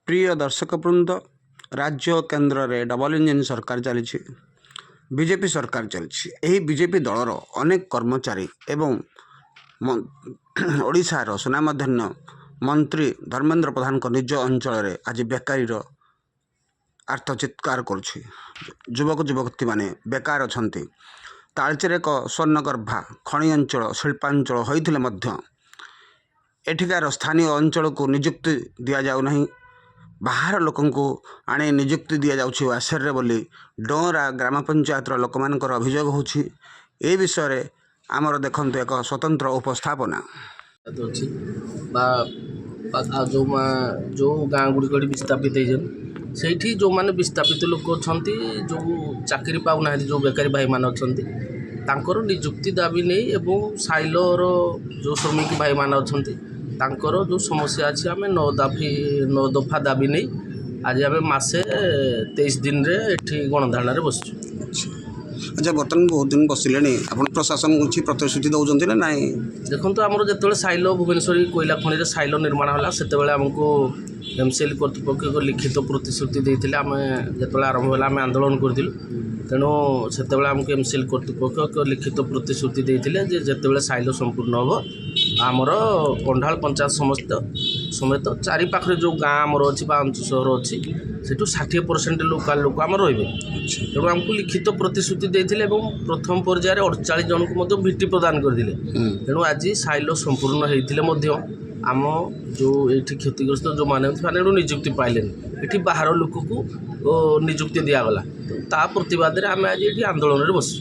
ପ୍ରିୟ ଦର୍ଶକ ବୃନ୍ଦ, ରାଜ୍ୟ ଓ କେନ୍ଦ୍ରରେ ଡବଲ ଇଞ୍ଜିନ୍ ସରକାର ଚାଲିଛି, ବିଜେପି ସରକାର ଚାଲିଛି। ଏହି ବିଜେପି ଦଳର ଅନେକ କର୍ମଚାରୀ ଏବଂ ଓଡ଼ିଶାର ସୁନାମଧନ୍ୟ ମନ୍ତ୍ରୀ ଧର୍ମେନ୍ଦ୍ର ପ୍ରଧାନଙ୍କ ନିଜ ଅଞ୍ଚଳରେ ଆଜି ବେକାରୀର ଆର୍ତ୍ତ ଚିତ୍କାର କରୁଛି। ଯୁବକ ଯୁବତୀମାନେ ବେକାର ଅଛନ୍ତି। ତାଳଚେର ଏକ ସ୍ୱର୍ଣ୍ଣଗର୍ଭା ଖଣି ଅଞ୍ଚଳ, ଶିଳ୍ପାଞ୍ଚଳ ହୋଇଥିଲେ ମଧ୍ୟ ଏଠିକାର ସ୍ଥାନୀୟ ଅଞ୍ଚଳକୁ ନିଯୁକ୍ତି ଦିଆଯାଉନାହିଁ। ବାହାର ଲୋକଙ୍କୁ ଆଣି ନିଯୁକ୍ତି ଦିଆଯାଉଛି ୱାସରରେ ବୋଲି ଡୋଁରା ଗ୍ରାମ ପଞ୍ଚାୟତର ଲୋକମାନଙ୍କର ଅଭିଯୋଗ ହେଉଛି। ଏ ବିଷୟରେ ଆମର ଦେଖନ୍ତୁ ଏକ ସ୍ୱତନ୍ତ୍ର ଉପସ୍ଥାପନା। ଅଛି ବା ଆଉ ଯେଉଁ ଗାଁ ଗୁଡ଼ିକ ଏଠି ବିସ୍ଥାପିତ ହେଇଛନ୍ତି, ସେଇଠି ଯେଉଁମାନେ ବିସ୍ଥାପିତ ଲୋକ ଅଛନ୍ତି, ଯେଉଁ ଚାକିରି ପାଉନାହାନ୍ତି, ଯେଉଁ ବେକାରୀ ଭାଇମାନେ ଅଛନ୍ତି, ତାଙ୍କର ନିଯୁକ୍ତି ଦାବି ନେଇ ଏବଂ ସାଇଲୋର ଯେଉଁ ଶ୍ରମିକ ଭାଇମାନେ ଅଛନ୍ତି, ତାଙ୍କର ଯେଉଁ ସମସ୍ୟା ଅଛି, ଆମେ 9 ଦାବି, 9 ଦଫା ଦାବି ନେଇ ଆଜି ଆମେ ମାସେ 23 ଦିନରେ ଏଠି ଗଣଧାରଣାରେ ବସିଛୁ। ଆଚ୍ଛା, ବର୍ତ୍ତମାନ ବହୁତ ଦିନ ବସିଲେଣି ଆପଣ। ପ୍ରଶାସନ କିଛି ପ୍ରତିଶ୍ରୁତି ଦେଉଛନ୍ତି ନା ନାଇଁ? ଦେଖନ୍ତୁ, ଆମର ଯେତେବେଳେ ସାଇଲୋ, ଭୁବନେଶ୍ୱରୀ କୋଇଲା ଖଣିରେ ସାଇଲୋ ନିର୍ମାଣ ହେଲା, ସେତେବେଳେ ଆମକୁ ଏମ୍ସିଏଲ୍ କର୍ତ୍ତୃପକ୍ଷ ଏକ ଲିଖିତ ପ୍ରତିଶ୍ରୁତି ଦେଇଥିଲେ। ଆମେ ଯେତେବେଳେ ଆରମ୍ଭ ହେଲା, ଆମେ ଆନ୍ଦୋଳନ କରିଥିଲୁ। ତେଣୁ ସେତେବେଳେ ଆମକୁ ଏମ୍ସିଏଲ୍ କର୍ତ୍ତୃପକ୍ଷ ଏକ ଲିଖିତ ପ୍ରତିଶ୍ରୁତି ଦେଇଥିଲେ ଯେ ଯେତେବେଳେ ସାଇଲୋ ସମ୍ପୂର୍ଣ୍ଣ ହେବ, ଆମର କଣ୍ଢାଳ ପଞ୍ଚାୟତ ସମସ୍ତ ସମେତ ଚାରି ପାଖରେ ଯେଉଁ ଗାଁ ଆମର ଅଛି ବା ସହର ଅଛି, ସେଠୁ 60% ଲୋକାଲ ଲୋକ ଆମର ରହିବେ। ତେଣୁ ଆମକୁ ଲିଖିତ ପ୍ରତିଶ୍ରୁତି ଦେଇଥିଲେ ଏବଂ ପ୍ରଥମ ପର୍ଯ୍ୟାୟରେ 48 ଜଣଙ୍କୁ ମଧ୍ୟ ଭିଟି ପ୍ରଦାନ କରିଥିଲେ। ତେଣୁ ଆଜି ସାଇଲୋ ସମ୍ପୂର୍ଣ୍ଣ ହେଇଥିଲେ ମଧ୍ୟ ଆମ ଯେଉଁ ଏଇଠି କ୍ଷତିଗ୍ରସ୍ତ ଯେଉଁମାନେ, ସେମାନେ ଏଠୁ ନିଯୁକ୍ତି ପାଇଲେନି। ଏଠି ବାହାର ଲୋକକୁ ନିଯୁକ୍ତି ଦିଆଗଲା। ତା ପ୍ରତିବାଦରେ ଆମେ ଆଜି ଏଠି ଆନ୍ଦୋଳନରେ ବସିଛୁ।